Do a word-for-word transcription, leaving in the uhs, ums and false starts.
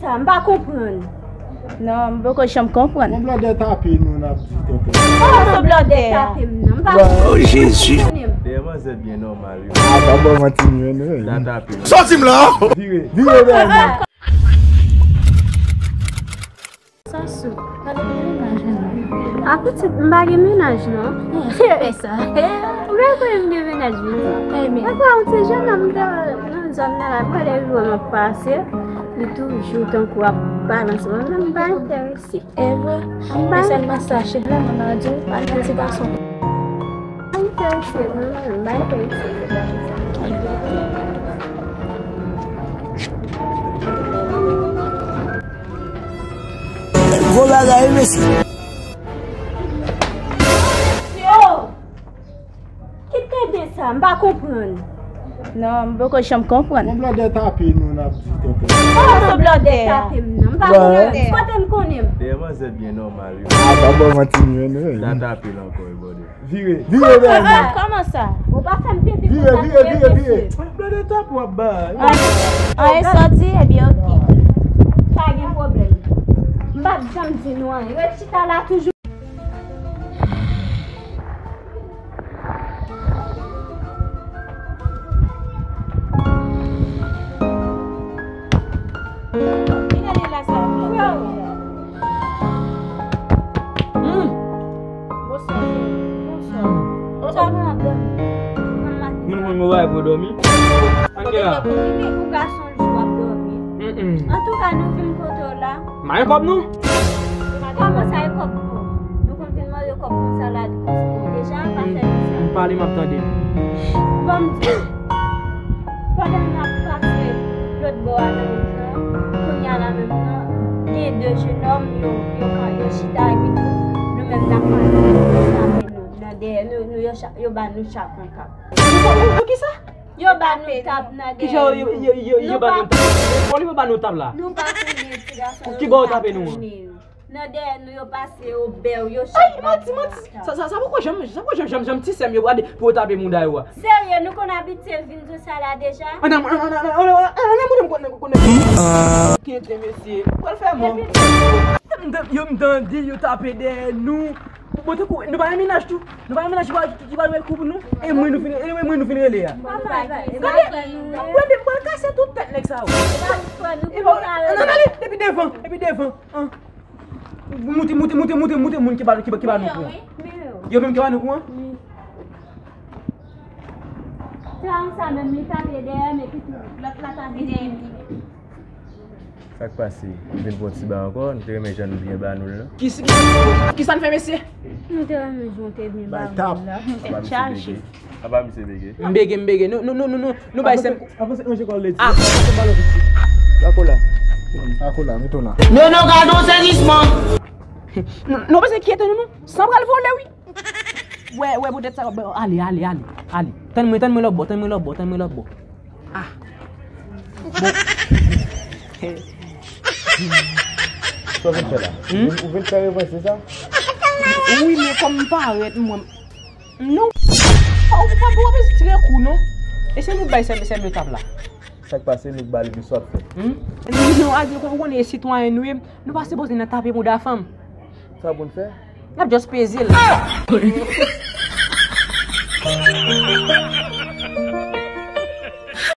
M pa konprann. Non, m poko janm konprann. Yon blòdè tape nou, n ap di tenten. Oh, se blòdè tape m nan. M pa konprann. Oh, Jezi. Dèyè manzè byen nòmal, wi. Ah, pa bon manti, non. Sa tape. Sòti m la! Vire. Vire dèyè mwen. Sassou, pale de mennaj ou non. A pitit, m pa gen mennaj non. Eh, fè sa. Ou pa kwè m gen mennaj wi. Eh, men. Mwen kwè yon ti jennonm nan, nan zòn nan la, m kwè lè l wè m ap pase, li toujou tankou ap balanse mwen, men m pa enterese. E vre? M pa. Men sèlman sa, chif la, mwen ap di w, pa nan ti gason. M pa enterese non, m pa enterese. Gwo bagay wi mesye. Yo! Ki tenten sa, m pa konprann. Non, m poko janm konprann. Yon blòdè tape nou, n ap di tenten. Oh, se blòdè tape m nan, m pa konprann. Kote m konnen m? Dèyè manzè byen nòmal, wi. Ah, pa bon manti, non. Sa tape l ankò, wi, blòdè. Vire. Vire dèyè mwen. Ah, kòman sa? Ou pa fè m tenten konsa. Vire, vire, vire, vire. Blòdè tap w ap bay. An, an, e sòti, ebyen, oke. Pa gen pwoblèm. M p ap janm di nou anyen. Ret chita la toujou. Vin ale la sa. Hmm. Bonswa. Bonswa. Ou sa gen ap dòmi? Moun moun mwen bay pou dòmi. Ann gen la. Ou gason jou ap dòmi. Mm-mm. Antouka, nou vin kote w la. M pa gen kòb non. Kòman sa e kòb pou? Nou konn vin mande kòb pou salad konsa deja, pa fè nou sa. M pale, m ap tande. Bon, m di. Pandan n ap pase lòt bò a nan wout lan, kounye a la menm nan, gen de jennonm, yo, yo, yo chita epi tou, nou menm n ap pase, yo tape nou nan dèyè, nou, nou, yo cha-, yo ba nou chak yon tap. Pou, pou, pou kisa? Yo ba nou tap nan dèyè. Kijan yo, yo, yo, yo, yo ba nou tap? Bon, yo ba nou tap la. Nou pa konnen ti gason yo. Ki bò yo tape nou an? Nan dèyè nou yo pase obè w, yo chak. Ay, manti, manti. Sa, sa, sa poko janm, sa poko janm, janm, janm ti sè m yo gade pou yo tape mouda yo a. Serye, nou konn abitye vin di sa la deja? Ann, ann, ann. Tenten, mesye. Pral fè mò. M t-, yo, m tande yo tape dèyè nou. Bon, tankou, nou pa gen mennaj tou. Nou pa gen mennaj ki pral, ki pral met kou pou nou. E mwen nou fin, e mwen nou fin rele a. Gade, gade, m pral kase tout tèt nèg sa yo. E bon, ann, ann, ale, epi devan, epi devan. An. Moute, moute, moute, moute, moute moun ki ba, ki ba, ki ba nou kou an. Yo menm ki ba nou kou an? Wi. Sa menm li tape dèyè m epi tou lòt la tape dèyè m. Sa k pase? Nou vin pou yon ti ba ankò, nou te renmen jan nou byen ba nou l lan. Ki, ki, ki sa n fè mesye? Nou te renmen jan w te byen ba nou l lan. Tèt chaje. Apa misye bege? M bege, m bege. Nou, nou, nou, nou, nou, nou bay sèm. Avanse, avanse, ranje kò w, Lady. Ah. Avanse, balon piti. Akola. Akola, mete w la. Non, non, gade yon sezisman. Nou, nou bezwen kyete nou, non. San pral vole, wi. Wè, wè, poutèt sa, ale, ale, ale, ale. Tann mwen, tann mwen lòt bò, tann mwen lòt bò, tann mwen lòt bò. Ah. Bon. Sa w vin fè la? Hmm? Ou vin fè revanj, se sa? Wi, men kòm m parèt, mwen, non. Ou pa pou wè ti rekou, non. E se nou bay sèm, sèm yo tap la. Sa k pase, nou k ba li, men sa w ap fè? Hmm? Nou, nou, nou, ou konnen e sitwayen nou ye, nou pa sipoze nan tape mouda fanm. Sa pou n fè? N ap just peze l.